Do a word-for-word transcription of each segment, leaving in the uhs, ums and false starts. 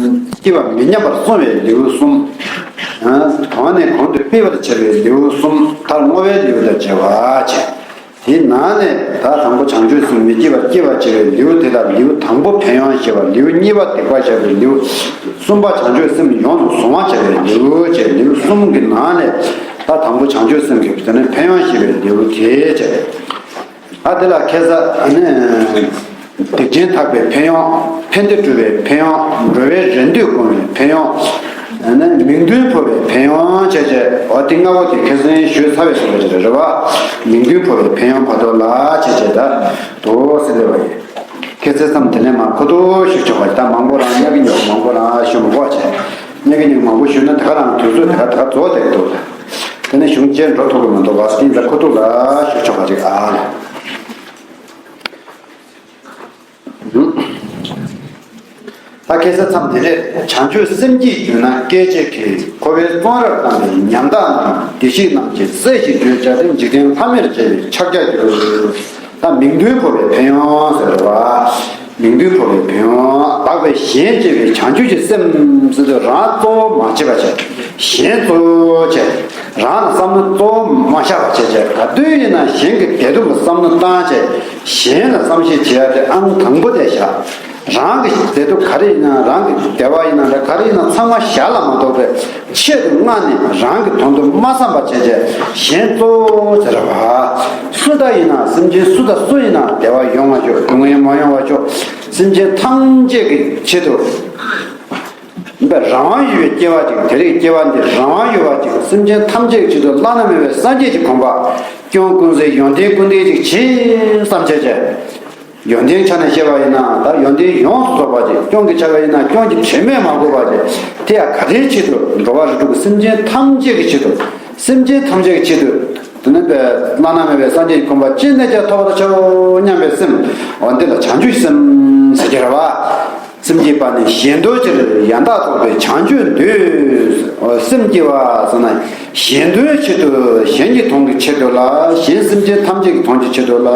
སྐྱེ་བ་མི་ཉམས་པར་སྲུང་བའི་ལེའུ་གསུམ། གོང་ནས་གོང་དུ་སྤེལ་བར་བྱ་བའི་ལེའུ་གསུམ། མཐར་བསྔོ་བའི་ལེའུ་དང་བཅས་པ་བྱས། དེའི་ནང་ནས་ད་དང་པོ་བྱང་ཆུབ་སེམས་མི་སྐྱེ་བར་སྐྱེ་བར་བྱ་བའི་ལེའུ་དེ་དང་། ལེའུ་དང་པོ་ཕན་ཡོན་བཤད་པ། ལེའུ་གཉིས་པ་སྡིག་པ་བཤགས་པའི་ལེའུ། གསུམ་པ་བྱང་ཆུབ་སེམས་ཡོངས་སུ་གཟུང་བར་བྱ་བའི་ལེའུ་བཅས། ལེའུ་གསུམ་གྱི་ནང་ནས་ད་དང་པོ་བྱང་ཆུབ་སེམས་ཀྱི་དེ་ནས་ཕན་ཡོན་བཤད་པའི་ལེའུ་དེ་བྱས། ཨ་དེ་ལ་ཁ་སང་ཨ་ནི་སྡིག་ཅན་དག་པའི་ཕན་ཡོན། ཕན་བདེ་སྒྲུབ་པའི་ཕན་ཡོན། འགྲོ་བའི་རེ་འདོད་སྐོང་བའི་ཕན་ཡོན། ཨ་ནི་མིང་དོན་འཕོ་བའི་ཕན་ཡོན་བྱས་བྱས། འོ་དེ་ལྔ་པོ་དེ་ཁ་སང་ཞུས་ཚར་བའི་བཟོ་འདྲ་ཅིག་རེད་བ། མིང་དོན་འཕོ་བའི་ཕན་ཡོན་བར་དོ་ལ་བྱས་བྱས་ད་དོ་ཟེར་ལེ་བ་ཡིན། ཁ་སང་མཚམས་དེ་ནས་མར་ཁོ་ཐག་ཞུ་ཆོག་པ་ད་མང་པོ་རང་ཉག་གི་ཉོག་མང་པོ་རང་ཞུ་མི་དགོས་བྱས། ཉག་གི་ཉོག་མང་པོ་ཞུས་ན་དེ་ག་རང་དུས་ཚོད་དེ་ག་དེ་ག་རྫོགས་བསྡད་ཀྱི་འདུག་དེ་ནས་གཞུང་བཅས་འགྲོ་ཐུབ་ཀྱི་མི་འདུག་བ། དེ་ཡིན་ཙང་ཁོ་ཐག་ལ་ཞུ་ཆོག་པ་ཅིག་ཨ་ལ། ད་ཁ་སང་མཚམས་དེ་ནས། བྱང་ཆུབ་སེམས་བསྐྱེད་བསྒྱུར་ན་སྐད་ཅིག་གིས། འཁོར་བའི་བཙོན་རར་བཏང་བའི་ཉམ་ཐག་རྣམས། བདེ་གཤེགས་རྣམས་ཀྱི་སྲས་ཞེས་བརྗོད་བྱ་སྟེ། འཇིག་རྟེན་ལྷ་མིར་བྱ་བའི་ཕྱག་རྒྱར་འགྱུར། ད་མིང་དོན་འཕོ་བའི་ཕན་ཡོན་ཟེར་བ། མིང་དོན་འཕོ་བའི་ཕན་ཡོན། དག་པའི་གཞན་གཅེས་པའི་བྱང་ཆུབ་ཀྱི་སེམས་ཟེར་དུས་རང་གཙོ་བོ་མ་བྱེད་པ་བྱས། གཞན་གཙོ་བོ་བྱས། རང་ལ་བསམ་བློ་གཙོ་བོ་མ་བཞག་པ་བྱས་བྱས། ག་དུས་ཡིན་ན་གཞན་གྱི་བདེ་སྡུག་ལ་བསམ་བློ་བཏང་བྱས། གཞན་ལ་བསམ་ཤེས་བྱེད་ཡ་དེ་ཨང་དང་པོ་དེ་བཞག་རང་གི་བདེ་སྡུག་ག་རེ་ཡིན་ན། རང་གི་བདེ་བ་ཡིན་ན་འདྲ། ག་རེ་ཡིན་ན་ཚང་མ་ཞར་ལ་མ་ལྡོག་པའི་ཆེད་དུ་མངགས་ནས། རང་གི་དོན་དུ་མ་བསམ་པ་བྱས་བྱས་གཞན་གཙོ་བོ་ཟེར་བ། སུ་དག་ཡིན་ན། སེམས་ཅན་སུ་དང་སུ་ཡིན་ན་བདེ་བ་ཡོང་བ་ཤོག་སྡུག་བསྔལ་མ་ཡོང་བ་ཤོག་སེམས་ཅན་ཐམས་ཅད་ཀྱི་ཆེད་དུ། རང་དབང་ཡོད་པའི་སྐྱེ་བ་ཅིག་དེ་རིང་སྐྱེ་བ་འདི་རང་དབང་ཡོད་པ་ཅིག་སེམས་ཅན་ཐམས་ཅད་ཀྱི་ཆེད་དུ་བླ་ན་མེད་པའི་སངས་རྒྱས་ཀྱི་གོ་འཕང་སྐྱོང་ཀུན་གཟིགས་ཡོན་ཏན་ཀུན་ལྡན་ཅིག་བྱེད་བསམ་བྱས་བྱས། ཡོན་ཏན་ཆ་ནས་བཤད་པ་ཡིན་ན་ད་ཡོན་ཏན་ཡོངས་སུ་རྫོགས་པ་ཅིག་སྐྱོང་གི་ཆ་བ་ཡིན་ན་སྐྱོང་གི་དྲན་མེད་མ་དགོས་པ་ཅིག་དེ་ཡང་ག་རེའི་ཆེད་དུ། འགྲོ་བ་རིགས་དྲུག་གི་སེམས་ཅན་ཐམས་ཅད་ཀྱི་ཆེད་དུ། སེམས་ཅན་ཐམས་ཅད་ཀྱི་ཆེད་དུ། དེ་ནི་བླ་ན་མེད་པའི་སངས་རྒྱས་ཀྱི་གོ་འཕང་ཅི་ནས་ཀྱང་ཐོབ་པར་བྱའོ་སྙམ་པའི་སེམས། འོ་འདི་ལ་བྱང་ཆུབ་སེམས་ཟེར་གྱི་རེད་བ། སེམས་བསྐྱེད་པ་ནི་གཞན་དོན་ཕྱིར། ཡང་དག་རྫོགས་པའི་བྱང་ཆུབ་འདོད། སེམས་བསྐྱེད་པ་ཟེར་ན་གཞན་དོན་ཆེད་དུ། གཞན་གྱི་དོན་གྱི་ཆེད་དུ་ལ། གཞན་སེམས་ཅན་ཐམས་ཅད་ཀྱི་དོན་གྱི་ཆེད་དུ་ལ།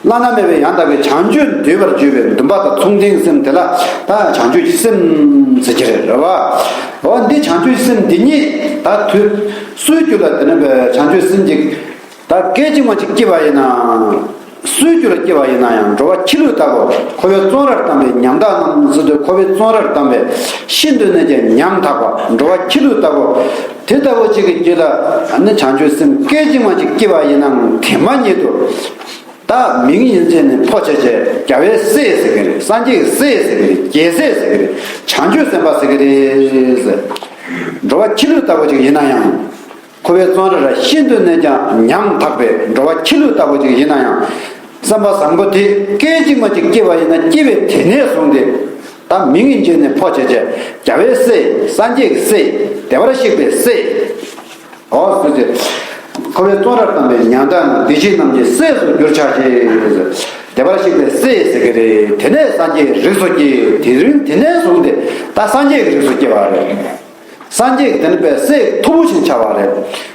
བླ་ན་མེད་པའི་ཡང་དག་པའི་བྱང་ཆུབ་འདོད་པར་གྱུར་པའི་འདུན་པ་དང་མཚུངས་ལྡན་སེམས་དེ་ལ་ད་བྱང་ཆུབ་ཀྱི་སེམས་ཟེར་གྱི་རེད་བ། འོ་འདི་བྱང་ཆུབ་ཀྱི་སེམས་འདི་ཉིད་ད་དུས་སུའི་རྒྱུད་ལ་དེ་ནི་བྱང་ཆུབ་སེམས་ཀྱི་ད་སྐད་ཅིག་མ་གཅིག་སྐྱེས་པ་ཡིན་ན། སུའི་རྒྱུད་ལ་སྐྱེས་པ་ཡིན་ན་ཡང་། འགྲོ་བ་ཁྱི་ལུད་ལྟ་བུ། འཁོར་བའི་བཙོན་རར་བཏང་བའི་ཉམ་ཐག་རྣམས་ཟེར་དུས། འཁོར་བའི་བཙོན་རར་བཏང་བའི་ཤིན་ཏུ་ནས་ཀྱང་ཉམ་ཐག་པ། འགྲོ་བ་ཁྱི་ལུད་ལྟ་བུ། དེ་ལྟ་བུ་ཅིག་གི་རྒྱུད་ལ་ནི་བྱང་ཆུབ་སེམས་སྐད་ཅིག་མ་གཅིག་སྐྱེས་པ་ཡིན་ནའང་དེ་མ་ཉིད་དུ། ད་མིང་ཡིན་ཅེས་ནི་འཕོ་བྱས་བྱས། རྒྱལ་བའི་སྲས་ཟེར་གི་རེད། སངས་རྒྱས་ཀྱི་སྲས་ཟེར་གི་རེད། རྒྱལ་སྲས་ཟེར་གི་རེད། བྱང་ཆུབ་སེམས་དཔའ་ཟེར་གི་རེད་ཟེར། འགྲོ་བ་ཁྱི་ལུད་ལྟ་བུ་ཅིག་ཡིན་ན་ཡང་། འཁོར་བའི་བཙོན་རར་ཤིན་ཏུ་ནས་ཀྱང་ཉམ་ཐག་པའི་འགྲོ་བ་ཁྱི་ལུད་ལྟ་བུ་ཅིག་ཡིན་ན་ཡང་། བསམ་པ་བཟང་པོ་དེ་སྐད་ཅིག་མ་གཅིག་སྐྱེས་པ་ཡིན་ན། སྐྱེས་པའི་དེ་ནས་བཟུང་སྟེ། ད་མིང་ཡིན་ཅེས་ནི་འཕོ་བྱས་བྱས། རྒྱལ་བའི་སྲས། སངས་རྒྱས་ཀྱི་སྲས། བདེ་བར་གཤེགས་པའི་སྲས། འོ་སུ་ཅི། འཁོར་བའི་བཙོན་རར་བཏང་བའི་ཉམ་ཐག་རྣམས། བདེ་གཤེགས་རྣམས་ཀྱི་སྲས་སུ་འགྱུར་ཕྱིར་ཞེས། བདེ་བར་གཤེགས་པའི་སྲས་ཟེར་གི་རེད། དེ་ནས་སངས་རྒྱས་རིགས་སུ་སྐྱེས། དེ་རིང་དེ་ནས་བཟུང་སྟེ་ད་སངས་རྒྱས་ཀྱི་རིགས་སུ་སྐྱེ་བ་རེད། སངས་རྒྱས་ཀྱི་དེ་ནི་པའི་སྲས་མཐུ་བོ་ཆེན་ཆགས་པ་རེད།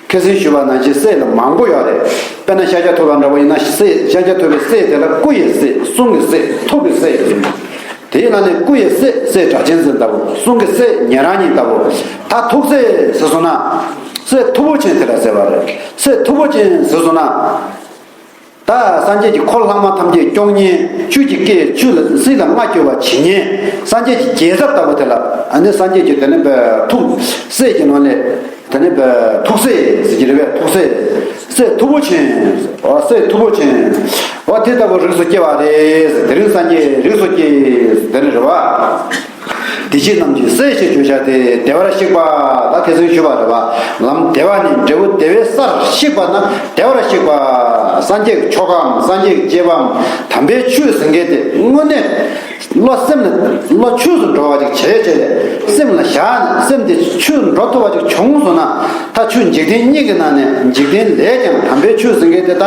ཁ་སང་ཞུས་པ་ནང་བཞིན་སྲས་ལ་མང་པོ་ཡོད་རེད། དཔེར་ན་ཤཱཀྱ་ཐུབ་པ་འདྲ་བོ་ཡིན་ན་སྲས། ཤཱཀྱ་ཐུབ་པའི་སྲས་དེ་ལ་སྐུ་ཡི་སྲས། གསུང་གི་སྲས། ཐུགས་ཀྱི་སྲས་ཟེར། དེའི་ནང་ནས་སྐུ་ཡི་སྲས་སྲས་སྒྲ་གཅན་འཛིན་ལྟ་བུ། གསུང་གི་སྲས་ཉན་རང་ཉིད་ལྟ་བུ། ད་ཐུགས་སྲས་ཟེར་སོང་ན། སྲས་མཐུ་བོ་ཆེན་དེ་ལ་ཟེར་བ་རེད། སྲས་མཐུ་བོ་ཆེན་ཟེར་སོང་ན། ད་སངས་རྒྱས་ཀྱི་འཁོར་ལྷག་མ་ཐམས་ཅད་སྐྱོང་མཁན། ཆོས་ཀྱི་སྐད་ཆོས་ལ་སྲིད་ལ་མངའ་བཅོལ་བ་བྱེད་མཁན། སངས་རྒྱས་ཀྱི་རྒྱལ་ཚབ་ལྟ་བུ་དེ་ལ་ཨ་ནི་སངས་རྒྱས་ཀྱི་དེ་ནི་པའི་ཐུགས་སྲས་ཀྱི་ནང་ནས་དེ་ནི་པའི་ཐུགས་སྲས་ཟེར་གྱི་རེད་པས། ཐུགས་སྲས། སྲས་མཐུ་བོ་ཆེན། འོ་སྲས་མཐུ་བོ་ཆེན། འོ་དེ་ལྟ་བུ་རིགས་སུ་སྐྱེ་བ་རེད། དེ་རིང་སངས་རྒྱས་རིགས་སུ་སྐྱེས་དེ་ནི་རེད་བ། བདེ་གཤེགས་རྣམས་ཀྱི་སྲས་ཞེས་བརྗོད་བྱ་སྟེ། བདེ་བར་གཤེགས་པ། ད་ཁ་སང་ཞུས་པ་རེད་བ། ལམ་བདེ་བ་ནི་འབྲས་བུ་བདེ་བའི་སར་གཤེགས་པ་ན་བདེ་བར་གཤེགས་པ། སངས་རྒྱས་ཀྱི་ཆོ་གའམ་སངས་རྒྱས་ཀྱི་སྤྱད་པའམ་དམ་པའི་ཆོས་ཟེར་མཁན་དེ་དངོས་གནས་བློ་སེམས་ལ་བློ་ཆོས་སུ་འགྲོ་བ་ཅིག་བྱས་བྱས་སེམས་ལ་བཞག་ནས་སེམས་དེ་ཆོས་འགྲོ་ཐུབ་པ་ཅིག་བྱུང་སོང་ན། ད་ཆོས་འཇིག་རྟེན་གཉིས་ཀྱི་ནང་ནས་འཇིག་རྟེན་ལས་ཀྱང་དམ་པའི་ཆོས་ཟེར་མཁན་དེ་ད་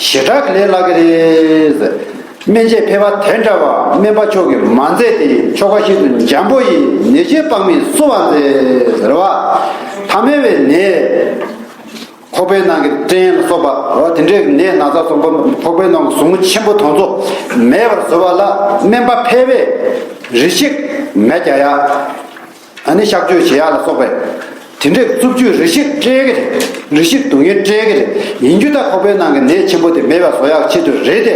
ཞེ་དྲག་གི་ལས་སླ་གི་རེད་ཟེར། སྨན་དཔྱད་ཕལ་པ་དེ་འདྲ་བ། སྨན་པ་མཆོག་གིས་མ་མཛད་དེ། ཆོ་ག་ཤིན་ཏུ་འཇམ་པོ་ཡིས། ནད་གཞི་དཔག་མེད་གསོ་བར་མཛད། ཟེར་བ། ཐ་མལ་པའི་ནད། ཁོག་པའི་ནང་གི་སྐྲན་ལ་སོགས་པ། འོ་དེ་འདྲའི་ནད་ན་ཚ་ཚོགས་པ། ཁོག་པའི་ནང་གི་ཟུག་རྔུ་ཆེན་པོ་དེ་ཚོ་མེད་པར་བཟོ་བ་ལ་སྨན་པ་ཕལ་པས་རི་ཤིག་མེ་རྒྱག་ཡག་ཨ་ནི་གཤག་བཅོས་བྱེད་ཡག་ལ་སོགས་པའི་དེ་འདྲའི་རྩུབ་སྤྱོད་རེ་ཞིག་སྤྲད་ཀྱི་རེད། རེ་ཞིག་སྡུག་བསྔལ་སྤྲད་ཀྱི་རེད། ཡིན་རྒྱུ་ད་ཁོག་པའི་ནང་གི་ནད་ཆེན་པོ་དེ་མེད་པ་བཟོ་ཡག་ཆེད་དུ་རེད་དེ།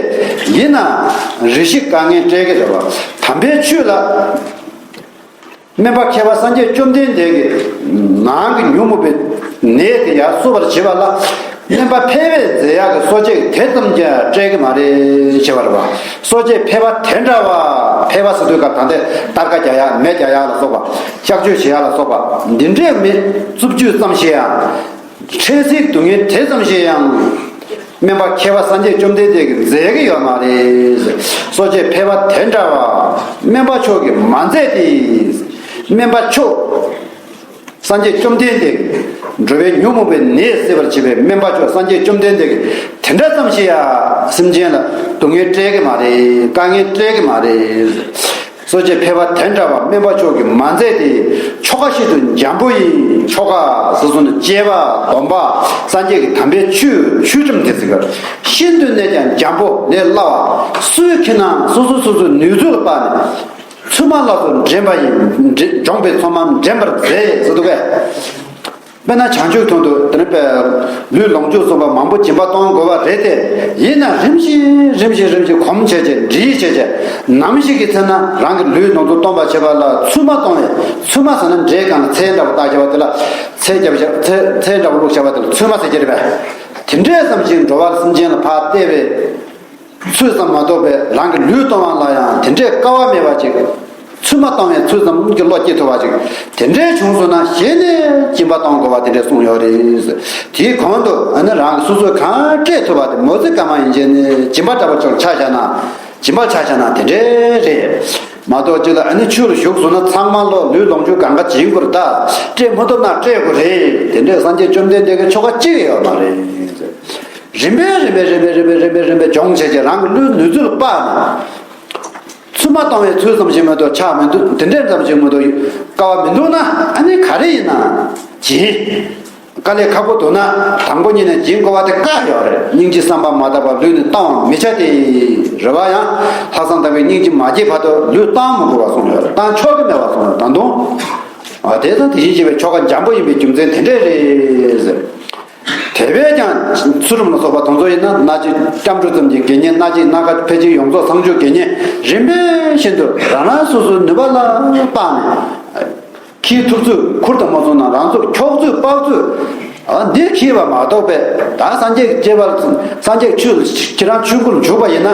ཡིན་ནའང་རེ་ཞིག་དཀའ་ངལ་སྤྲད་ཀྱི་རེད་བ། དམ་པའི་ཆོས་ལ། སྨན་པ་མཁས་པ་སངས་རྒྱས་བཅོམ་ལྡན་འདས་ཀྱིས་ནང་གི་ཉོན་མོངས་པའི་ནད་དེ་ཡར་གསོ་བར་བྱེད་པ་ལ། སྨན་པ་ཕལ་པས་མཛེས་ཡག་གི་གསོ་དཔྱད་དེ་ཙམ་ཀྱང་སྤྲད་ཀྱི་མ་རེད་ཅེས་པ་རེད་བ། གསོ་དཔྱད་ཕལ་པ་དེ་འདྲ་བ། ཕལ་པ་ཟེར་དུས་སྐབས་ད་ལྟའི་སྟར་ཀ་རྒྱག་ཡག་མེ་རྒྱག་ཡག་ལ་སོགས་པ། གཤག་བཅོས་བྱེད་ཡག་ལ་སོགས་པ་འདི་འདྲའི་མི་རྩུབ་སྤྱོད་ཙམ་ཞིག་ཡང་། འཕྲལ་སེལ་སྡུག་བསྔལ་དེ་ཙམ་ཞིག་ཡང་། སྨན་པ་མཁས་པ་སངས་རྒྱས་བཅོམ་ལྡན་འདས་ཀྱིས་མཛད་ཀྱི་ཡོད་མ་རེད། གསོ་དཔྱད་ཕལ་པ་དེ་འདྲ་བ། སྨན་པ་མཆོག་གིས་མ་མཛད་དེ། སྨན་པ་མཆོག་སངས་རྒྱས་བཅོམ་ལྡན་འདས་ཀྱིས་འགྲོ་བའི་ཉོན་མོངས་པའི་ནད་སེལ་བར་བྱེད་པའི་སྨན་པ་མཆོག་སངས་རྒྱས་བཅོམ་ལྡན་འདས་ཀྱིས་དེ་འདྲ་ཙམ་ཞིག་ཡང་སེམས་ཅན་ལ་སྡུག་བསྔལ་སྤྲད་ཀྱི་མ་རེད། དཀའ་ངལ་སྤྲད་ཀྱི་མ་རེད། གསོ་དཔྱད་ཕལ་པ་དེ་འདྲ་བ་སྨན་པ་མཆོག་གིས་མ་མཛད་དེ། ཆོ་ག་ཤིན་ཏུ་འཇམ་པོ་ཡིན། ཆོ་ག་ཟེར་སོང་ན་དཔྱད་པ་སྡོམ་པ་སངས་རྒྱས་ཀྱི་དམ་པའི་ཆོས་ཆོས་ཁྲིམས་དེ་ཟེར་གི། ཤིན་ཏུ་ནས་ཀྱང་འཇམ་པོ་ནས་སླ་བ། སུས་མཁྱེན་ན་སོ་སོ་སོ་སོའི་ནུས་ཚོད་ལ་དཔག་ནས། ཚུལ་མ་ལ་སོགས་འདྲེན་པ་ཡིན། འདྲེ་སྦྱོང་བའི་ཚོགས་མ་འདྲེན་པར་མཛད་ཟེར་འདུག་གས། དཔེར་ན་བྱང་ཆུབ་དོན་དུ་དེ་ནི་པའི་ལུས་ལོངས་སྤྱོད་གསུམ་པ་མང་པོ་སྦྱིན་པ་གཏོང་དགོས་པ་རེད་དེ། ཡིན་ན་རིམ་བཞིན་རིམ་བཞིན་རིམ་བཞིན་གོམས་བྱས་བྱས་འདྲིས་བྱས་བྱས། ནམ་ཞིག་གི་ཚེ་ན་རང་གི་ལུས་ལོངས་སྤྱོད་གཏོང་བར་བྱེད་པ་ལ་ཚུལ་མ་གཏོང་བས། ཚུལ་མ་ཟེར་ན་འདྲེ་གང་ལ་ཚད་འདྲ་བོ་བཏགས་བྱས་པ་དེ་ལ། ཚད་རྒྱབ་བྱས་ཚད་ཚད་འདྲ་བོ་བླུགས་བྱས་པ་དེ་ལ་ཚུལ་མ་ཟེར་གྱི་རེད་པས། དེ་འདྲས་ཙམ་ཞིག་འགྲོ་བ་སེམས་ཅན་ལ་ཕར་བལྟས་པས། ཚོད་ཙམ་མ་གཏོགས་པའི་རང་གི་ལུས་གཏོང་བ་ལ་ཡང་དེ་འདྲའི་དཀའ་བ་མེད་པ་ཅིག་ཚོད་མ་གཏོང་བའི་ཚོད་ཙམ་གྱི་བློ་སྐྱེ་ཐུབ་པ་ཅིག་དེ་འདྲའི་བྱུང་སོང་ན་གཞི་ནས་སྦྱིན་པ་གཏོང་དགོས་པ་དེ་འདྲའི་གསུངས་ཡོད་རེད། དེའི་གོང་དུ་ཨ་ནི་རང་གི་སོ་སོས་གང་སྤྲད་ཐུབ་པ་དེ་མོ་ཙི་ཀ་མ་ཡིན་ཅེས་ནི་སྦྱིན་པ་འདྲ་པོ་ཅིག་ཆ་བཞག་ན། སྦྱིན་པ་ཆ་བཞག་ན་དེ་འདྲའི་རེད། མ་གཏོགས་ཅིག་ལ་ཨ་ནི་ཆོས་ལ་ཞུགས་སོང་ན་ཚང་མ་ལོ་ལུས་ལོངས་སྤྱོད་གང་ག་སྦྱིན་དགོས་རེད། ད་སྤྲད་མ་ཐུབ་ན་སྤྲད་དགོས་རེད། དེ་འདྲའི་སངས་རྒྱས་བཅོམ་ལྡན་འདས་ཀྱི་ཆོ་ག་གཅིག་ཡོད་མ་རེད། རིམ་པས་རིམ་པས་རིམ་པས་རིམ་པས་རིམ་པས་རིམ་པས་སྦྱོང་བྱས་བྱས་རང་གི་ལུས་ནུས་ཚོད་ལ་དཔག་ནས། ཚོད་མ་གཏོང་བའི་ཚོད་ཙམ་ཞིག་མ་གཏོགས་ཆག་མི་འདུག་དེ་འདྲའི་ཙམ་ཞིག་མ་གཏོགས་དཀའ་བ་མི་འདུག་ན་ཨ་ནི་ག་རེ་ཡིན་ན་སྦྱིན། དཀའ་ལས་ཁག་པོ་འདུག་ན་དང་པོ་ཉིད་ནས་སྦྱིན་དགོས་པ་དེ་བཀག་ཡོད་རེད། སྙིང་རྗེ་བསམ་པ་མ་དག་པར་ལུས་ནི་གཏང་བར་མི་བྱ་སྟེ། རེ་བ་ཡང་ལྷག་བསམ་དག་པའི་སྙིང་རྗེ་མ་སྐྱེས་བར་དུ་ལུས་གཏང་མི་དགོས་པར་གསུངས་ཡོད་རེད། གཏང་ཆོག་གི་མེད་པར་གསུངས་ཡོད་རེད། ད་དུང་། ཨ་དེ་དང་དེ་བཞིན་གཤེགས་པའི་ཆོ་ག་འཇམ་པོ་ཡིན་པའི་རྒྱུ་མཚན་དེ་འདྲས་རེད་ཟེར། དེ་བས་ཀྱང་ཚུལ་ཁྲིམས་ལ་སོགས་པ་དེ་ཚོ་ཡིན་ན་སྣ་གཅིག་སྐྱབས་འགྲོ་ཙམ་གྱི་དགེ་བསྙེན། སྣ་གཅིག་སྣ་ཁ་ཕལ་ཆེར་ཡོངས་རྫོགས་སངས་རྒྱས་དགེ་བསྙེན། རིམ་པས་བཞིན་དུ་རང་རང་སོ་སོའི་ནུས་པ་ལ་དཔག་ནས། ཁྱིའི་ཐུབ་ཚོད་ཁུར་དང་མ་སོང་ན་རང་ཚོར་འཁྱོག་ཚོད་དཔག་ཚོད། ཨ་འདི་ཁྱིས་པ་མ་གཏོགས་པས་ད་སངས་རྒྱས་ཀྱི་སྤྱད་པ་སངས་རྒྱས་ཆོས་ལ་ཁྱེད་རང་ཆོས་སྐུར་འཇུག་པ་ཡིན་ན།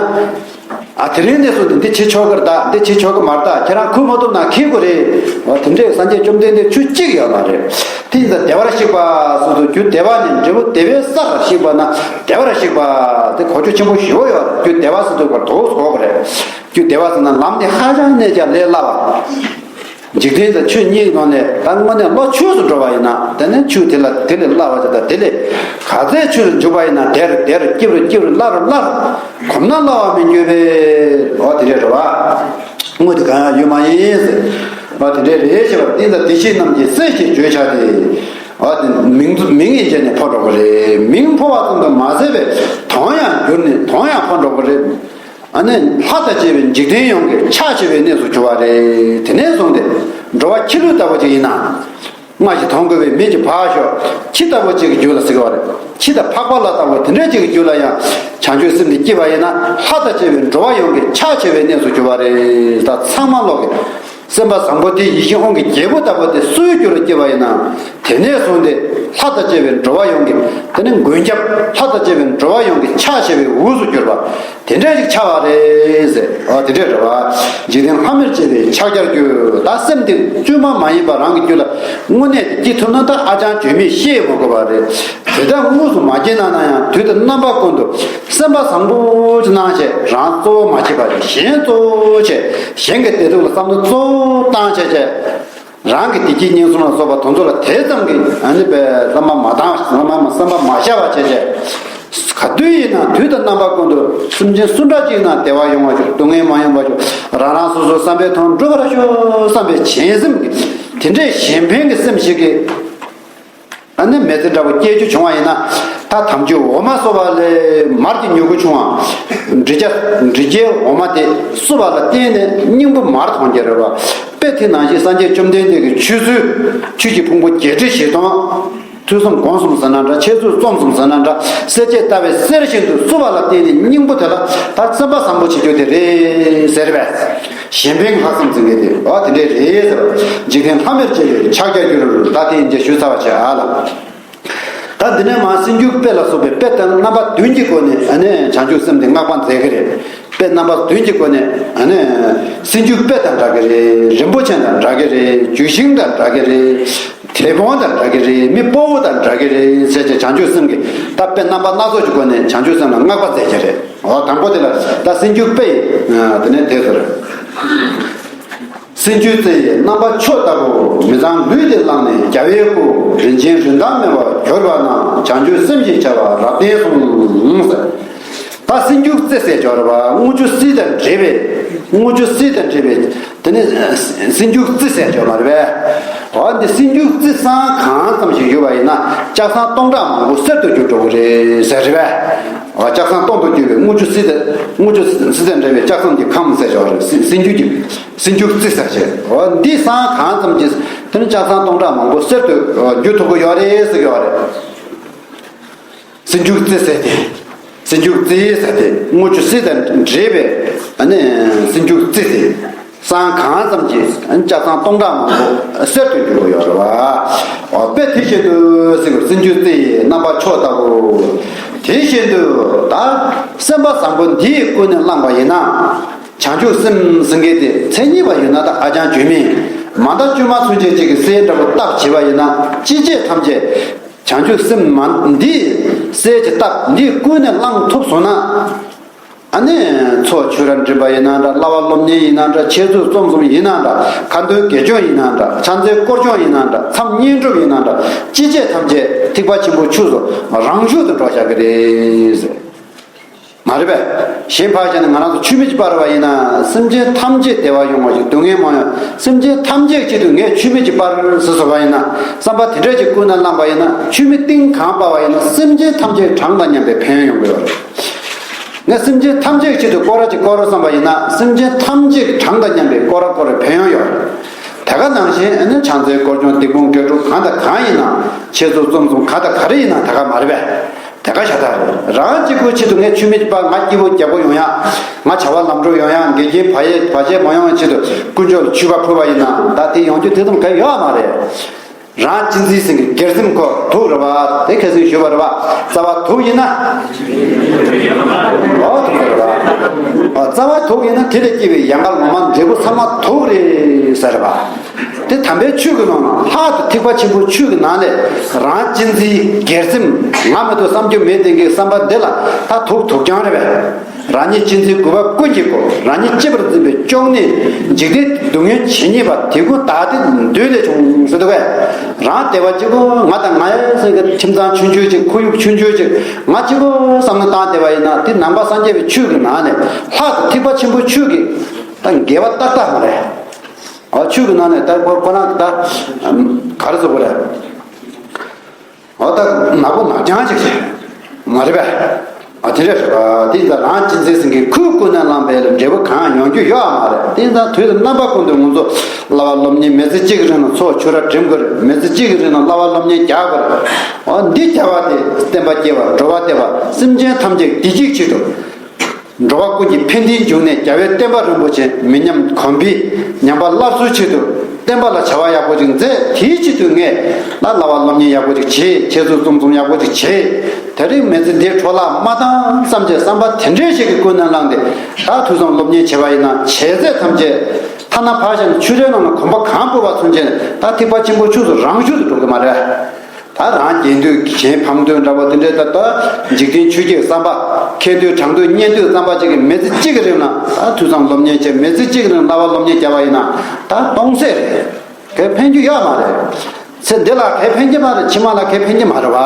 ཨ་དེ་རིང་ནས་བཟུང་སྟེ་འདི་བྱེད་ཆོག་གི་རེད། ད་འདི་བྱེད་ཆོག་གི་མ་རེད། ད་ཁྱེད་རང་ཁུར་མ་ཐུབ་ན་ཁྱེར་དགོས་རེད། འོ་དེ་འདྲས་སངས་རྒྱས་བཅོམ་ལྡན་འདས་ཆོས་གཅིག་ཡོད་མ་རེད། དེ་ཡིན་ཙང་བདེ་བར་གཤེགས་པ་སོ་སོ་རྒྱུ་བདེ་བ་ནི་འབྲས་བུ་བདེ་བའི་སར་གཤེགས་པ་ན་བདེ་བར་གཤེགས་པ་དེ་གོ་ཆོད་ཆེན་པོ་ཞེ་པོ་ཡོད་རེད། རྒྱུ་བདེ་བ་ཟེར་དུས་ཀར་དོགས་སུ་གོ་དགོས་རེད། རྒྱུ་བདེ་བ་ཟེར་ན་ལམ་དེ་ཧ་ཅང་གནས་ཀྱང་ལས་སླ་བ། འཇིག་རྟེན་དང་ཆོས་གཉིས་ནང་ནས་ད་དངོས་གནས་བློ་ཆོས་སུ་འགྲོ་བ་ཡིན་ན་དེ་ནི་ཆོས་དེ་ལ་དེ་ལས་སླ་བ་ཅིག་དང་དེ་ལས་ག་ཚད་ཆོས་སུ་འཇུག་པ་ཡིན་ན་དེར་དེར་སྐྱིད་རུ་སྐྱིད་རུ་སླ་རུ་སླ་རུ་གོམས་ན་སླ་བ་མི་འགྱུར་བས། འོ་དེ་རེད་རེད་བ། དངོས་དེ་གང་ཡང་ཡོད་མ་ཡིན་ཟེར། འོ་དེ་འདྲས་རེད་ཞེས་པ་འདི་ལ་བདེ་གཤེགས་རྣམས་ཀྱི་སྲས་ཞེས་བརྗོད་བྱ་སྟེ། འོ་དེ་མིང་མིང་ཡིན་ཅེས་ནས་འཕོ་འགྲོ་གི་རེད། མིང་འཕོ་བ་ཙམ་དུ་མ་ཟད་པའི་དོན་ཡང་འགྱུར་ནས་དོན་ཡང་འཕོ་འགྲོ་གི་རེད། ཨ་ནི་ལྷ་དང་བཅས་པའི་འཇིག་རྟེན་ཡོངས་ཀྱི་ཕྱག་བྱེད་པའི་གནས་སུ་གྱུར་པ་རེད། དེ་ནས་བཟུང་སྟེ་འགྲོ་བ་ཁྱི་ལུད་ལྟ་བུ་ཅིག་ཡིན་ན། སྔར་གྱི་མཐོང་དགོས་པའི་མི་གྱིས་ཕར་ཞོག་ཁྱི་ལྟ་བུ་ཅིག་གི་རྒྱུད་ལ་ཟེར་གྱི་བ་རེད། ཁྱི་དང་ཕག་པ་ལ་ལྟ་བུ་དེ་འདྲ་ཅིག་གི་རྒྱུད་ལ་ཡང་བྱང་ཆུབ་སེམས་དེ་སྐྱེས་པ་ཡིན་ན་ལྷ་དང་བཅས་པའི་འགྲོ་བ་ཡོངས་ཀྱི་ཕྱག་བྱེད་པའི་གནས་སུ་གྱུར་པ་རེད། ད་ཚང་མ་ལོག་གི་སེམས་པ་བཟང་པོ་དེ་ཡིད་བཞིན་དབང་གི་རྒྱལ་པོ་ལྟ་བུ་དེ་སུའི་རྒྱུད་ལ་སྐྱེས་པ་ཡིན་ན། དེ་ནས་བཟུང་སྟེ་ལྷ་དང་བཅས་པའི་འགྲོ་བ་ཡོངས་ཀྱི་དེ་ནི་མགོན་སྐྱབས་ལྷ་དང་བཅས་པའི་འགྲོ་བ་ཡོངས་ཀྱི་ཕྱག་བྱེད་པའི་དབུས་སུ་གྱུར་པ་དེ་འདྲ་ཞིག་ཆགས་པ་རེད་ཟེར། ཨ་དེ་འདྲ་རེད་བ། འཇིག་རྟེན་ལྷ་མིར་བཅས་པའི་ཕྱག་རྒྱར་གྱུར། ད་སེམས་དེ་བཅོས་མ་མ་ཡིན་པ་རང་གི་རྒྱུད་ལ་དངོས་གནས་དེ་སྐྱེ་ཐུབ་ན་ད་ཨ་ཅང་བཅོས་མིན་ཤེས་མི་དགོས་པ་རེད། དེ་ལྟར་དངོས་སུ་མ་སྐྱེས་ན་ན་ཡང་དུས་དང་རྣམ་པ་ཀུན་ཏུ། སེམས་པ་བཟང་པོ་ཅིག་གནང་བྱས་རང་གཙོ་བོ་མ་བྱེད་པར་གཞན་གཙོ་བོ་བྱས། གཞན་གྱི་བདེ་སྡུག་ལ་བསམ་བློ་གཙོ་བོ་བཏང་བྱས་བྱས། རང་གི་བདེ་སྐྱིད་ཉེན་སྲུང་ལ་སོགས་པ་དེ་ཚོ་ལ་དེ་ཙམ་གྱི་ཨ་ནི་པའི་བསམ་པ་མ་བཏང་བསམ་པ་མ་བསམ་པ་མ་བཞག་པ་བྱས་བྱས། ག་དུས་ཡིན་ན་དུས་དང་རྣམ་པ་ཀུན་ཏུ་སེམས་ཅན་སུ་འདྲ་ཅིག་ན་བདེ་བ་ཡོང་བ་ཤོག་སྡུག་བསྔལ་མ་ཡོང་བ་ཤོག་རང་རང་སོ་སོའི་བསམ་པའི་དོན་འགྲུབ་པར་ཤོག་བསམ་པའི་བྱམས་སེམས་ཀྱི་དེ་འདྲའི་གཞན་ཕན་གྱི་སེམས་ཤིག་གིས། ཨ་ནི་མི་ཚེ་འདྲ་པོ་སྐྱེལ་རྒྱུ་བྱུང་བ་ཡིན་ན། ད་དམ་ཆོས་འོ་མ་གསོ་བ་ལས་མར་གྱི་མྱུ་གུ་ཆུང་བ། འབྲི་བྱ་འབྲི་བྱའི་འོ་མ་དེ་གསོ་བ་ལ་བརྟེན་ནས་སྙིང་པོ་མར་ཐོན་གྱི་རེད་བ། དེ་ནང་བཞིན་སངས་རྒྱས་བཅོམ་ལྡན་འདས་ཀྱི་ཆོས་ཚུལ་ཆོས་ཀྱི་ཕུང་པོ་བརྒྱད་ཁྲི་བཞི་སྟོང་། ཐོས་བསམ་སྒོམ་གསུམ་ཟེར་ན་འདྲ། འཆད་རྩོད་རྩོམ་གསུམ་ཟེར་ན་འདྲ། གསལ་བྱེད་ལྟ་བའི་གསེར་བཞིན་དུ་བསུ་བ་ལ་བརྟེན་ནས་སྙིང་པོ་དེ་ལ་ད་སེམས་པ་བཟང་པོ་བྱེད་རྒྱུ་དེ་རེད་ཟེར་བས། གཞན་ཕན་ལྷག་བསམ་འཛིན་མཁན་དེ་འོ་དེ་འདྲས་རེད་ཟེར་བ། འཇིག་རྟེན་ལྷ་མིར་བཅས་པའི་ཕྱག་རྒྱར་འགྱུར། ད་དེ་ཡིན་ཅེས་ཞུས་ཚར་བ་བྱས་ཨ་ལ། ད་འདི་ནས་མར་སེམས་རྒྱུད་དཔེ་ལ་སོགས་པའི་དཔེ་དང་རྣམ་པ་བདུན་གྱི་སྒོ་ནས་ཨ་ནི་བྱང་ཆུབ་སེམས་དེ་བསྔགས་པ་མཛད་ཀྱི་རེད། དཔེ་རྣམ་པ་བདུན་གྱི་སྒོ་ནས་ཨ་ནི་སེམས་རྒྱུད་དཔེ་དང་འདྲ་གི་རེད། རིན་པོ་ཆེ་དང་འདྲ་གི་རེད། ལྗོན་ཤིང་དང་འདྲ་གི་རེད། དེད་དཔོན་དང་འདྲ་གི་རེད། མི་དཔའ་བོ་དང་འདྲ་གི་རེད་ཟེར་བྱས་བྱང་ཆུབ་སེམས་ཀྱི་ད་དཔེ་རྣམ་པ་སྣ་ཚོགས་ཀྱི་སྒོ་ནས་བྱང་ཆུབ་སེམས་ལ་བསྔགས་པ་མཛད་ཀྱི་རེད། འོ་དང་པོ་དེ་ལ་ད་སེམས་རྒྱུད་དཔེ་ཡིན། དེ་ནས་དེ་ཚོར། སེམས་རྒྱུད་རྩེ་ཡི་རྣམ་པ་མཆོག་ལྟ་བུ། མི་གཙང་ལུས་འདི་བླངས་ནས་རྒྱལ་བའི་སྐུ། རིན་ཆེན་རིན་ཐང་མེད་པར་གྱུར་པ་ན། བྱང་ཆུབ་སེམས་ཀྱི་བྱ་བ་རབ་བརྟན་གསུངས། ད་སེམས་རྒྱུད་རྩེ་ཟེར་སྦྱོར་བ་དངུལ་ཆུ་བསིལ་དང་འདྲེས་པའི། དངུལ་ཆུ་བསིལ་དང་འདྲེས་པའི་དེ་ནི་སེམས་རྒྱུད་རྩེ་ཟེར་སྦྱོར་བ་རེད་པས། འོ་འདི་སེམས་རྒྱུད་རྩེ་སྲང་གང་ཙམ་ཞིག་ཡོད་པ་ཡིན་ན་ལྕགས་ཟངས་སྟོང་ཕྲག་མང་པོ་གསེར་དུ་འགྱུར་འགྲོ་གི་རེད་ཟེར་རེད་པས། འོ་ལྕགས་ཟངས་སྟོང་དུ་འགྱུར་བའི་དངུལ་ཆུ་བསིལ་དང་དངུལ་ཆུ་བསིལ་དང་འདྲེས་པའི་ལྕགས་ཟངས་ཀྱི་ཁམས་ཟེར་སྦྱོར་བ་རེད། སེམས་རྒྱུད་ཀྱི་སེམས་རྒྱུད་རྩེ་ཟེར་བྱས། འོ་འདི་སྲང་གང་ཙམ་གྱིས་དེ་ནི་ལྕགས་ཟངས་སྟོང་ཕྲག་མང་པོ་གསེར་དུ་འགྱུར་ཐུབ་ཀྱི་ཡོད་རེད་ཟེར་གྱི་ཡོད་རེད། སེམས་རྒྱུད་རྩེ་ཟེར་ཏེ། སེམས་རྒྱུད་རྩེ་ཟེར་ཏེ་དངུལ་ཆུ་བསིལ་དང་འདྲེས་པའི་ཨ་ནི་སེམས་རྒྱུད་རྩེ་དེ་སྲང་གང་ཙམ་གྱིས་ལྕགས་ཟངས་སྟོང་ཕྲག་མང་པོ་གསེར་དུ་འགྱུར་བ་ཡོད་རེད་བ། འོ་དཔེ་དེ་བཞིན་དུ་ཟེར་བའི་སེམས་རྒྱུད་རྩེ་ཡི་རྣམ་པ་མཆོག་ལྟ་བུ། དེ་བཞིན་དུ་ད་སེམས་པ་བཟང་པོ་འདིས་ཀུན་ནས་བསླངས་པ་ཡིན་ན། བྱང་ཆུབ་སེམས་ཟེར་མཁན་དེ་མཚན་ཉིད་པ་ཡོད་ན་ད་ཧ་ཅང་བརྗོད་མིན། མ་མཐའ་དཀྱུས་མ་ཚུན་ཆད་ཅིག་གི་གསེར་འདྲ་པོ་བཏབ་བྱས་པ་ཡིན་ན་ཅི་བྱེད་ཐམས་ཅད། བྱང་ཆུབ་སེམས་མ་འདི་གསེར་གྱི་སྟབས་འདི་ཀུན་ནས་བླང་ཐུབ་སོང་ན། ཨ་ནི་ཚོགས་ཆོས་ར་འབྲིམ་པ་ཡིན་ན་འདྲ། བསླབ་པ་སློབ་གཉེར་ཡིན་ན་འདྲ། འཆད་རྩོད་རྩོམ་གསུམ་ཡིན་ན་འདྲ། ཁ་འདོན་དགེ་སྦྱོར་ཡིན་ན་འདྲ། ཕྱག་འཚལ་སྐོར་སྦྱོང་ཡིན་ན་འདྲ། མཚམས་བསྙེན་སྒྲུབ་ཡིན་ན་འདྲ། ཅི་བྱེད་ཐམས་ཅད་ཐེག་པ་ཆེན་པོའི་ཕྱོགས་སུ་རང་ཤུགས་སུ་འགྲོ་བཞག་གི་རེད། མ་རེད་པས། གཞན་ཕར་བཞག་ན་ང་རང་ཚོ་ཆོས་མེད་ཀྱི་པར་བ་ཡིན་ན་སེམས་ཅན་ཐམས་ཅད་བདེ་བ་ཡོང་བ་ཞིག་སྡུག་བསྔལ་མ་ཡོང་། སེམས་ཅན་ཐམས་ཅད་ཆེད་དུ་ངས་ཆོས་མེད་ཀྱི་པར་ཟེར་བཟོ་བ་ཡིན་ན་བསམ་པ་དེ་འདྲ་ཞིག་ཀུན་ནས་བླངས་པ་ཡིན་ན་ཆོས་མེད་གཏིང་གང་སྤར་བ་ཡིན་ན་སེམས་ཅན་ཐམས་ཅད་གྲངས་དང་མཉམ་པའི་ཕན་ཡོན་ཡོང་གི་ཡོད་རེད། ངས་སེམས་ཅན་ཐམས་ཅད་ཆེད་དུ་སྐོར་ར་ཅིག་བསྐོར་རོགས་བསམ་པ་ཡིན་ན་སེམས་ཅན་ཐམས་ཅད་གྲངས་དང་མཉམ་པའི་སྐོར་ར་བསྐོར་བའི་ཕན་ཡོན་ཡོད་རེད། དེ་ག་ནང་བཞིན་ཨ་ནི་ཕྱག་འཚལ་སྐོར་སྦྱོང་སྡིག་སྤོང་དགེ་སྒྲུབ་གང་དང་གང་ཡིན་ན་འཆད་རྩོད་རྩོམ་གསུམ་ག་དང་ག་རེ་ཡིན་ན་དེ་ག་མ་རེད་པས། དེ་ག་ཤ་སྟག་རེད། རང་གཅིག་པུའི་ཆེད་དུ་ངས་ཆོས་མེད་ཀྱི་པར་ང་སྐྱིད་པོ་རྒྱལ་པོ་ཡོང་ཡ། ང་བྱ་བ་ལམ་འགྲོ་ཡོང་ཡ། འགལ་རྐྱེན་བར་ཡས་བར་ཆད་མ་ཡོང་བའི་ཆེད་དུ་དཀོན་མཆོག་ལ་མཆོད་པ་ཕུལ་བ་ཡིན་ན་ད་དེ་ཡོང་རྒྱུ་དེ་ཙམ་ག་ཡོད་མ་རེད། རང་གཅེས་འཛིན་ཟེར་མཁན་སྒེར་སེམས་ཁོ་དུག་རེད་བ། དེ་ཁ་སང་ཞུས་པ་རེད་བ། རྩ་བ་དུག་ཡིན་ན། འོ་དུག་རེད་བ། རྩ་བ་དུག་ཡིན་ན་དེ་ལས་སྐྱེས་པའི་ཡན་ལག་ངོ་མ་འབྲས་བུ་ཚང་མ་དུག་རེད་ཟེར་བ། དེ་དམ་པའི་ཆོས་ཀྱི་ནང་ན་ལྷག་ཏུ་ཐེག་པ་ཆེན་པོའི་ཆོས་ཀྱི་ནང་ནས་རང་གཅེས་འཛིན་སྒེར་སེམས་ང་མི་འདུག་བསམ་རྒྱུ་མེད་དེ་གི་བསམ་པ་འདི་ལ་ད་དུག་དུག་རྐྱང་རེད་པས། རང་ཉིད་གཅེས་འཛིན་གུས་པ་ཀུན་གྱི་སྒོ། རང་ཉིད་གཅེས་པར་འཛིན་པའི་གཅོང་ནི། འཇིག་རྟེན་སྡུག་བསྔལ་ཇི་སྙེད་པ། དེ་ཀུན་བདག་བདེ་འདོད་ལས་བྱུང་ཟེར་འདུག་གས། རང་བདེ་བ་གཅིག་པོ་ང་དང་ང་ཡང་ཟེར་གི་ཁྱིམ་ཚང་ཆུང་ཆུང་ཅིག་ཁོར་ཡུག་ཆུང་ཆུང་ཅིག་ང་གཅིག་པོ་བསམ་བློ་བཏང་བསྡད་པ་ཡིན་ན་དེ་ནང་པ་སངས་རྒྱས་པའི་ཆོས་ཀྱི་ནང་ནས་ལྷག་ཏུ་ཐེག་པ་ཆེན་པོའི་ཆོས་ཀྱི་ད་འགལ་བ་ཏག་ཏག་མ་རེད། ཨ་ཆོས་ཀྱི་ནང་ནས་ད་ཁོ་ཁོ་རང་ད་ག་རེ་ཟེར་དགོས་རེད། འོ་ད་ནག་པོ་ནག་རྐྱང་ཅིག་རེད། མ་རེད་པས། ཨ་དེ་འདྲ་རེད་པ། དེ་ཡིན་ཙང་རང་གཅེས་འཛིན་ཟེར་མཁན་ཁོས་ཀུན་ནས་བསླངས་པ་ལ་འབྲས་བུ་གང་ཡོང་རྒྱུ་ཡོད་མ་རེད། དེ་ཡིན་ཙང་དུས་དང་རྣམ་པ་ཀུན་ཏུ་ང་ཚོ་བསླབ་པ་སློབ་གཉེར་མི་ཚེ་གཅིག་གི་རིང་ལ་ཚོགས་ཆོས་ར་འབྲིམ་དགོས་རེད། མི་ཚེ་གཅིག་གི་རིང་ལ་བསླབ་པ་སློབ་གཉེར་རྒྱག་དགོས་རེད། འོ་འདི་བྱ་བ་དེ་བསྟན་པ་སྐྱེ་བ་འགྲོ་བ་བདེ་བ་སེམས་ཅན་ཐམས་ཅད་བདེ་སྐྱིད་ཆེད་དུ། འགྲོ་བ་ཀུན་གྱི་ཕན་བདེའི་འབྱུང་གནས་རྒྱལ་བའི་བསྟན་པ་རིན་པོ་ཆེ་མི་ཉམས་གོང་འཕེལ་ཉམས་པ་སླར་གསོའི་ཆེད་དུ་བསྟན་པ་ལ་བྱ་བ་ཡག་པོ་ཅིག་མཛད། དེའི་ཆེད་དུ་ངས་ལ་བསླབ་པ་སློབ་གཉེར་ཡག་པོ་ཅིག་བྱེད། འཆད་རྩོད་རྩོམ་གསུམ་ཡག་པོ་ཅིག་བྱེད། དེ་རིང་མི་ཚེ་འདི་འཕྲོ་བརླག་མ་བཏང་བསམ་བྱས་བསམ་པ་དེ་འདྲའི་ཞིག་གི་ཀུན་ནས་བསླངས་ཏེ་ད་ཐོས་བསམ་སློབ་གཉེར་བྱས་པ་ཡིན་ན་བྱས་ཚད་ཐམས་ཅད་ཐ་ན་ཕར་བཞག་ན་ཆུ་ཚོད་ནང་ལ་གོམ་པ་གང་སྤོས་པ་ཚུན་ཆད་ད་ཐེག་པ་ཆེན་པོའི་ཕྱོགས་སུ་རང་ཤུགས་སུ་འགྲོ་གི་མ་རེད། ད་རང་རྒྱན་འདོད་གཞན་ཕམ་འདོད་འདྲ་པོ་དེ་འདྲའི་ད་ལྟ་འཇིག་རྟེན་ཆོས་བརྒྱད་བསམ་པ་ཁེ་འདོད་གྲགས་འདོད་གཉེན་འདོད་བསམ་པ་ཅིག་གི་མི་ཚེ་གཅིག་གི་རིང་ལ་ད་ཐོས་བསམ་སློབ་གཉེར་བྱས་མི་ཚེ་གཅིག་གི་རིང་བསླབ་པ་སློབ་གཉེར་བརྒྱབ་པ་ཡིན་ན་ད་སྟོང་ཟད་རེད། གལ་ཕན་རྒྱུ་ཡོད་མ་རེད། ཚེ་འདི་ལ་གལ་ཕན་གྱི་མ་རེད། ཕྱི་མ་ལ་གལ་ཕན་གྱི་མ་རེད་བ།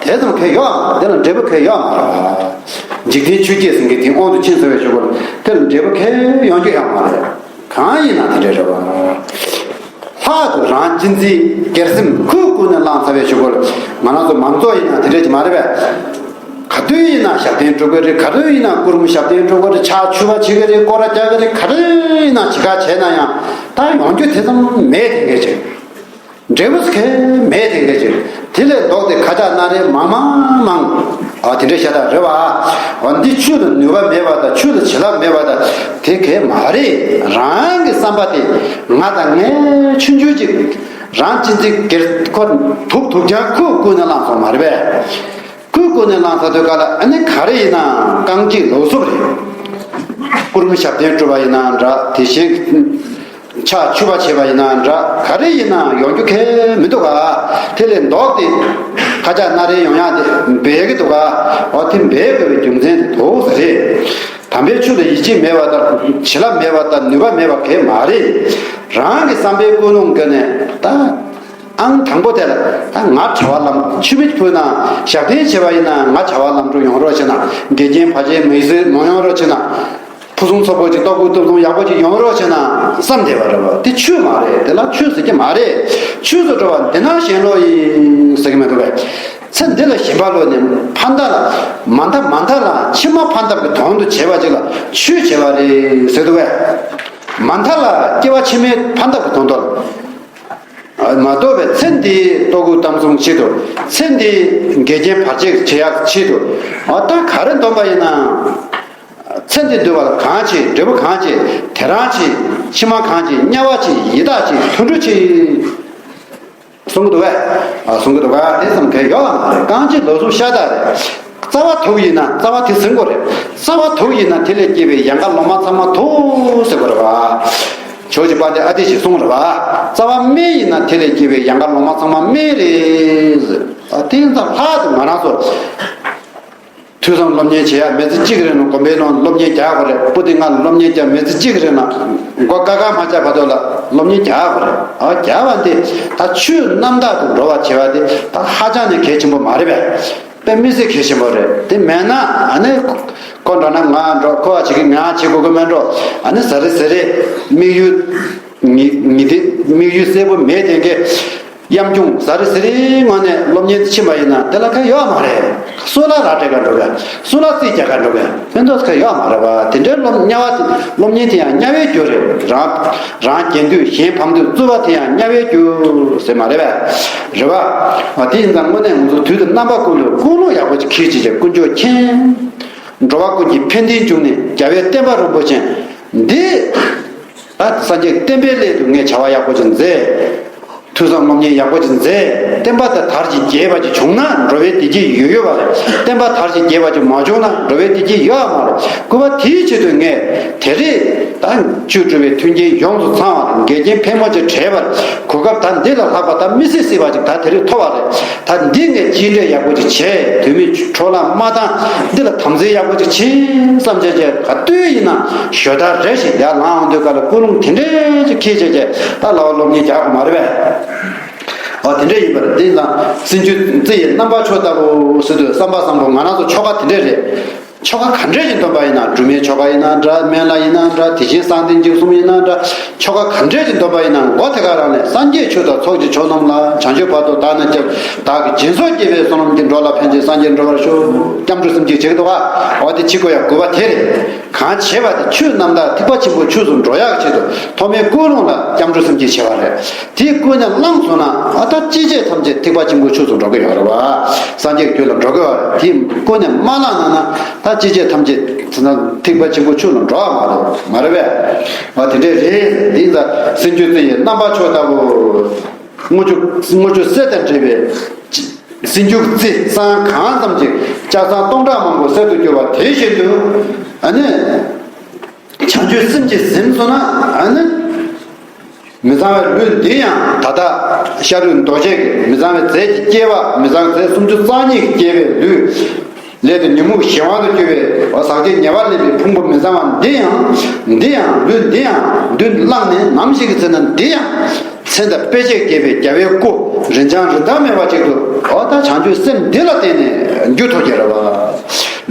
དེ་ཙམ་གལ་ཡོད་མ་རེད། འདི་ལ་འབྲས་བུ་གལ་ཡོད་མ་རེད་བ། འཇིག་རྟེན་ཆོས་བརྒྱད་ཟེར་མཁན་དེ་དབང་དུ་ཕྱིན་ཚར་བའི་གཞུག་གུ་ལ་དེ་ལ་འབྲས་བུ་གལ་ཡོང་རྒྱུ་ཡོད་མ་རེད། གང་ཡིན་ན་དེ་འདྲ་རེད་བ། ལྷག་ཏུ་རང་གཅེས་འཛིན་སྒེར་སེམས་ཁོས་ཀུན་ནས་བསླངས་ཚར་བའི་གཞུག་གུ་ལ་ང་རང་ཚོ་མང་ཚོགས་ཡིན་ན་དེ་འདྲ་ཅིག་མ་རེད་པས། ག་ དུས་ཡིན་ན་ཞབས་བརྟན་སྒྲུབ་ཀྱི་རེད། ག་དུས་ཡིན་ན་སྐུ་རུམ་ཞབས་བརྟན་སྒྲུབ་ཀྱི་རེད། ཕྱག་མཆོད་པ་བྱེད་ཀྱི་རེད། སྐོར་ར་རྒྱག་གི་རེད། ག་དུས་ཡིན་ན་བྱེད་ཁ་བྱས་ན་ཡང་ད་ཡོང་རྒྱུ་དེ་ཙམ་མེད་དེ་འདྲ་ཅིག་འབྲས་བུ་གང་མེད་དེ་འདྲ་ཅིག་དེ་ལས་ལྡོག་སྟེ་ཁ་ཆག་སྣ་རལ་མང་མང་མང་། ཨ་དེ་འདྲ་ཤ་སྟག་རེད་བ། འོ་འདི་ཆོས་ལ་ནུས་པ་མེད་པ་དང་ཆོས་ལ་བྱིན་རླབས་མེད་པ་དང་དེ་གང་མ་རེད། རང་གི་བསམ་པ་དེ་ང་དང་ངའི་ཆུང་ཆུང་ཅིག་རང་གཅེས་འཛིན་སྒེར་ཁོ་ཐུབ་ཐུབ་ཀྱང་ཁོས་བསྐུལ་ནས་བླངས་སོང་མ་རེད་པས། ཁོས་བསྐུལ་ནས་བླངས་ཚར་དུས་ག་ལ་ཨ་ནི་ག་རེ་ཡིན་ནའང་རྐང་རྗེས་ལག་སུབ་རེད། སྐུ་རུམ་ཞབས་བརྟན་སྒྲུབ་པ་ཡིན་ནའང་འདྲ། དེ་བཞིན་ཕྱག་མཆོད་པ་བྱེད་པ་ཡིན་ནའང་འདྲ། ག་རེ་ཡིན་ནའང་ཡོང་རྒྱུ་གང་མི་འདུག་ག་དེ་ལས་ལྡོག་སྟེ་ཁ་ཆག་སྣ་རལ་ཡོང་ཡག་དེ་འབད་ཀྱི་འདུག་ག་འོ་དེ་འབད་དགོས་པའི་རྒྱུ་མཚན་དེ་འདུག་ཟེར་རེད། དམ་པའི་ཆོས་ལ་ཡིད་ཆེས་མེད་པ་དང་བྱིན་རླབས་མེད་པ་དང་ནུས་པ་མེད་པ་གང་མ་རེད། རང་གི་བསམ་པའི་ཀུན་སློང་གིས་ནས་ད། ཨང་དང་པོ་དེ་ལ་ད་ང་གྲྭ་པ་ལམ་ཆུ་མིག་ཕུལ་ན་ཞབས་བརྟན་བྱེད་པ་ཡིན་ན་ང་གྲྭ་པ་ལམ་འགྲོ་ཡོང་རོགས་བྱེད་ན། འགལ་རྐྱེན་བར་ཆད་མི་སྲིད་མ་ཡོང་རོགས་བྱེད་ན། ཕུན་སུམ་ཚོགས་པོ་ཅིག་ལྟོ་གོས་སྟོབས་གསུམ་ཡག་པོ་ཅིག་ཡོང་རོགས་བྱེད་ན་བསམ་བསྡད་པ་རེད་བ། དེ་ཆོས་མ་རེད། དེ་ལ་ཆོས་ཟེར་གྱི་མ་རེད། ཆོས་སུ་འགྲོ་བ་འདི་ན་ཞེན་ལོག་ཡིན་ཟེར་གྱི་མི་འདུག་གས། ཚེ་འདི་ལ་ཞེན་པ་ལོག་ནས་ཕ་མཐའ་ལ་མ་མཐའ་མ་མཐའ་ལ་ཕྱི་མ་ཕ་མཐའ་གི་དོན་དུ་བྱེད་པ་ཅིག་ལ་ཆོས་བྱེད་པ་རེད་ཟེར་འདུག་གས། མ་མཐའ་ལ་སྐྱེ་བ་ཕྱི་མའི་ཕ་མཐའ་གི་དོན་དུ་ལ། མ་གཏོགས་པའི་ཚེ་འདིའི་ལྟོ་གོས་གཏམ་གསུམ་ཆེད་དུ། ཚེ་འདིའི་འགལ་རྐྱེན་བར་ཆད་བྱེད་ཡག་ཆེད་དུ། འོ་ད་ག་རེ་འདོན་པ་ཡིན་ན། ཚེ་འདི་འདུལ་བ་ལ་གང་བྱེད། འབྲས་བུ་གང་བྱེད། དེ་རང་བྱེད། ཕྱི་མ་གང་བྱེད། དམྱལ་བ་བྱེད། ཡི་དྭགས་བྱེད། དུད་འགྲོ་བྱེད། གསུང་གི་འདུག་གས། ཨ་གསུང་གི་འདུག་གས། དེ་ཙམ་གས་ཡོད་མ་རེད། རྐང་རྗེས་ལག་སུབ་ཤ་སྟག་རེད། རྩ་བ་དུག་ཡིན་ན་རྩ་བ་དེ་ཟིན་དགོས་རེད། རྩ་བ་དུག་ཡིན་ན་དེ་ལས་སྐྱེས་པའི་ཡན་ག་ལོ་མ་ཚང་མ་དུག་ཟེར་དགོས་རེད་བ། ཇོ་བོ་རྗེ་དཔལ་ལྡན་ཨ་ཏི་ཤས་གསུངས་རེད་བ། རྩ་བ་སྨན་ཡིན་ན་དེ་ལས་སྐྱེས་པའི་ཡན་ག་ལོ་མ་ཚང་མ་སྨན་རེད་ཟེར། ཨ་དེ་ཡིན་ཙང་ལྷག་ཏུ་ང་རང་ཚོ་ཐོས་བསམ་སློབ་གཉེར་བྱེད་ཡ་མི་ཚེ་གཅིག་རིང་ལ་དགོན་པའི་ནང་སློབ་གཉེར་རྒྱག་དགོས་རེད། པོ་ཏི་ལྔ་ལ་སློབ་གཉེར་རྒྱག་མི་ཚེ་གཅིག་རིང་ལ་མགོ་ཀ་ཁ་མ་བཅག་བར་དུ་ལ་སློབ་གཉེར་རྒྱག་དགོས་རེད། ཨ་རྒྱག་པ་འདི་ད་ཆོས་རྣམ་དག་ཏུ་འགྲོ་བར་བྱེད་པ་འདི་ད་ཧ་ཅང་ནས་གལ་ཆེན་པོ་མ་རེད་པས། དཔེ་མི་སྲིད་གལ་ཆེན་པོ་རེད། དེ་མེད་ན་ཨ་ནི་ཁོ་འགྲོ་ན་ང་འགྲོ། ཁོ་བ་བྱེད་ཀྱི་ང་བྱེད་དགོས་ཀྱི་མེད་འགྲོ། ཨ་ནི་ཟ་རི་ཟེ་རི་དམིགས་ཡུལ་ཉི་ཉི་དེ་དམིགས་ཡུལ་གསལ་པོ་མེད་དེ་གའི་གཡམ་ཆུང་ཟ་རི་ཟེ་རིའི་ངོས་ནས་སློབ་གཉེར་ཕྱིན་པ་ཡིན་ན་དེ་ལ་ཁ་ཡོད་མ་རེད། སོ་ལ་ར་སྤྲད་ག་འགྲོ་ག། སོ་ལ་རྩིས་རྒྱག་ག་འགྲོ་ག། ཕན་ཐོགས་ཁ་ཡོད་མ་རེད་བ། དེ་འདྲའི་སློབ་དམྱལ་བ་དེ་སློབ་གཉེར་དེ་ཡང་དམྱལ་བའི་རྒྱུ་རེད། རང་རང་རྒྱན་དུས་གཞན་ཕམ་དུས་རྩུབ་པ་དེ་ཡང་དམྱལ་བའི་རྒྱུ་ཟེར་མ་རེད་བས། རེད་བ། དེ་ཡིན་ཙང་དངོས་གནས་ང་ཚོ་དུས་དང་རྣམ་པ་ཀུན་ཏུ་ཀུན་སློང་ཡག་པོ་ཅིག་གིས་ཅིག་ཀུན་སྤྱོད་མཁྱེན། འགྲོ་བ་ཀུན་གྱི་ཕན་བདེའི་འབྱུང་གནས་རྒྱལ་བའི་བསྟན་པ་རིན་པོ་ཆེ་འདི། ད་སངས་རྒྱས་བསྟན་པའི་སླད་དུ་ངས་བྱ་བ་ཡག་པོ་ཅིག་མཛད། ཐོས་བསམ་སློབ་གཉེར་ཡག་པོ་ཅིག་མཛད། བསྟན་པ་དེ་དར་ཞིང་རྒྱས་པ་ཅིག་བྱུང་ན་འགྲོ་བའི་བདེ་སྐྱིད་ཡོད་ཡོད་པ་རེད། བསྟན་པ་དར་ཞིང་རྒྱས་པ་ཅིག་མ་བྱུང་ན་འགྲོ་བའི་བདེ་སྐྱིད་ཡོད་མ་རེད། སྐུ་པ་དེའི་ཆེད་དུ་ངས་དེ་རིང་ད་ཆོས་སྒྲུབ་པའི་མཐུན་རྐྱེན་ཡོངས་སུ་ཚང་བ་དང་འགལ་རྐྱེན་ཕལ་མོ་ཆེ་བྲལ་བར་གོ་སྐབས་ད་འདི་ལ་ལྷག་པ་ད་མི་སྲིད་སྲིད་པ་ཅིག་ད་དེ་རིང་ཐོབ་པ་རེད། ད་འདི་ངས་གཅེས་སྤྲས་ཡག་པོ་ཅིག་བྱས། དུས་མིན་འཕྲོ་བརླག་མ་བཏང་། འདི་ལ་དམ་འཛིན་ཡག་པོ་ཅིག་བྱེད་བསམ་བྱས་བྱས་ག་དུས་ཡིན་ན་ཞོ་ད་རེ་ཞིག་ཡར་ལངས་འོང་དུས་ག་ལ་ཀུན་སློང་དེ་འདྲས་ཅིག་འཁྱེར་བྱས་བྱས་ད་ལའོ་སློབ་གཉེར་རྒྱག་དགོས་མ་རེད་པས། ཨོ་དེ་འདྲས་ཡིན་པ་རེད། དེ་ཡིན་ཙང་སྲིན་རྒྱུད་རྩི་ཡི་རྣམ་པ་མཆོག་ལྟ་བུ་ཟེར་དུས་བསམ་པ་བཟང་པོ་ང་རང་ཚོ་ཆོ་ག་དེ་འདྲས་རེད། ཆོ་ག་ག་འདྲས་ཅིག་འདོན་པ་ཡིན་ན་སྒྲོལ་མའི་ཆོ་ག་ཡིན་ན་འདྲ། སྨན་བླ་ཡིན་ན་འདྲ། དེ་བཞིན་གསང་བདེ་འཇིགས་གསུམ་ཡིན་ན་འདྲ། ཆོ་ག་ག་འདྲས་ཅིག་འདོན་པ་ཡིན་ན་མགོ་དེ་ག་རང་ནས་སངས་རྒྱས་ཆོས་དང་ཚོགས་ཀྱི་མཆོག་རྣམས་ལ། བྱང་ཆུབ་བར་དུ་བདག་ནི་སྐྱབས། བདག་གིས་སྦྱིན་སོགས་བགྱིས་པའི་བསོད་ནམས་ཀྱིས། འགྲོ་ལ་ཕན་ཕྱིར་སངས་རྒྱས་འགྲུབ་པར་ཤོག། སྐྱབས་འགྲོ་གསུམ་གྱིས་བྱེད་ཀྱི་འདུག་ག། འོ་དེ་བྱེད་དགོས་ཡ་དགོས་པ་དེ་རེད། གང་བྱེད་པ་དེ་ཆོས་རྣམ་དག་ཐེག་པ་ཆེན་པོའི་ཕྱོགས་སུ་འགྲོ་ཡག་ཆེད་དུ་ཐོག་མའི་ཀུན་སློང་ལ་སྐྱབས་འགྲོ་གསུམ་གྱིས་བྱེད་པ་རེད། དེ་ཀུན་ནས་བླངས་སོང་ན་ཨ་ད་ཅི་བྱེད་ཐམས་ཅད་ཐེག་པ་ཆེན་པོའི་ཕྱོགས་སུ་འགྲོ་གི་ཡོད་རེད་བ། སངས་རྒྱས་རྒྱུད་ལ་འགྲོ་གི་ཡོད་རེད། དེ་ཀུན་ནས་མ་བླངས་ན་ན་ད་ཅི་བྱེད་ཐམས་ཅད་ཐེག་པ་ཆེན་པོའི་ཕྱོགས་ལ་འགྲོ་བ་མ་རེད། མ་རེད་པས། བ་དེ་འདྲས་རེད། དེ་ཡིན་ཙང་སྲིན་རྒྱུད་རྩི་ཡི་རྣམ་པ་མཆོག་ལྟ་བུ། དངུལ་ཆུ་དངུལ་ཆུ་གསེར་དང་འདྲེས་པའི་སྲིན་རྒྱུད་རྩི་སྲང་གང་ཙམ་གྱིས་ལྕགས་སྲང་སྟོང་ཕྲག་མང་པོ་གསེར་དུ་འགྱུར་བ་དེ་བཞིན་དུ། ཨ་ནི། བྱང་ཆུབ་སེམས་ཀྱིས་ཟིན་སོང་ན་ཨ་ནི། མི་ཚང་བའི་ལུས་འདི་ཡང་ད་ལྟ་ཤ་རུས་གདོས་བཅས་ཀྱི་མི་ཚང་བའི་རྫས་ཀྱིས་སྐྱེས་པ། མི་ཚང་རྫས་སུམ་ཅུ་རྩ་གཉིས་ཀྱིས་སྐྱེས་པའི་ལུས། ལས་དང་ཉོན་མོངས་གཞན་དབང་དུ་གྱུར་པའི་འོ་ཟག་བཅས་ཉེ་བར་ལེན་པའི་ཕུང་པོ་མི་ཚང་བ་འདི་ཡང་། འདི་ཡང་ལུས་འདི་ཡང་མདུན་དུ་བླངས་ནས་ནམ་ཞིག་གི་ཚེ་ན་འདི་ཡང་། མཚན་དང་དཔེ་བྱད་བརྒྱན་པའི་རྒྱལ་བའི་སྐུ་རིན་འཇམ་རིན་ཐང་མེད་པ་ཅིག་ཏུ་འོ་ད་བྱང་ཆུབ་སེམས་འདི་ལ་བརྟེན་ནས་འགྱུར་ཐུབ་ཀྱི་རེད་བ།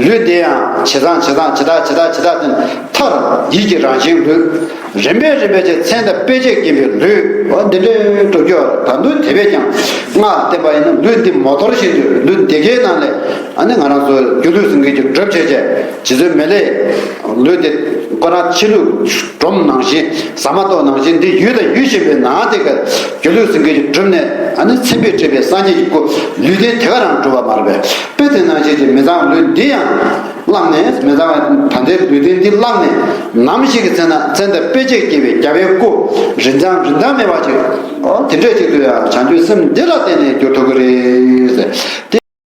ལུས་འདི་ཡང་ཇེ་བཟང་ཇེ་བཟང་ཇེ་དྲག་ཇེ་དྲག་ཇེ་དྲག་ཏུ་མཐར་ཡིད་ཀྱི་རང་བཞིན་ལུས། རིམ་པས་རིམ་པས་ཀྱི་མཚན་དང་དཔེ་བྱད་བཀོད་པའི་ལུས། འོ་འདི་འདྲའི་སྒྲུབ་རྒྱུ་ད་དུང་དེ་བས་ཀྱང་སྔགས་བསྟན་པ་ཡིན་ན་ལུས་འདི་མོ་ཊོར་བཞིན་དུ་ལུས་འདི་གའི་ནང་ལས་ཨ་ནི་ང་རང་ཚོ་སྒྱུ་ལུས་སེང་གེ་གི་སྒྲུབ་བྱེད་ཀྱི་རྗེ་བཙུན་མི་ལས་ལུས་འདི་ཁོ་རང་ཕྱི་ལུས་སྒྲོམ་ནང་བཞིན་ཟ་མ་ཏོག་ནང་བཞིན་འདི་ཡུལ་དང་ཡུལ་བཞིན་པའི་ནང་དེ་ག་སྒྱུ་ལུས་སེང་གེ་གི་སྒྲུབ་ནས་ཨ་ནི་མཚན་དཔེས་སྤྲས་པའི་སངས་རྒྱས་ཀྱི་སྐུ་ལུས་རྟེན་དེ་ག་རང་གྲུབ་པ་མ་རེད་པས། དཔེ་དེ་ནང་བཞིན་གྱི་མི་ཚངས་ལུས་འདི་ཡང་བླངས་ནས་མི་ཚངས་ད་ལྟའི་ལུས་རྟེན་འདི་བླངས་ནས་ནམ་ཞིག་གི་ཚེ་ན་མཚན་དང་དཔེ་བྱད་བཀོད་པའི་རྒྱལ་བའི་སྐུ་རིན་ཐང་རིན་ཐང་མེད་པ་ཅིག་འོ་དེ་འདྲས་ཅིག་ཏུ་ཡང་བྱང་ཆུབ་སེམས་འདི་ལ་བརྟེན་ནས་འགྱུར་ཐུབ་ཀྱི་རེད།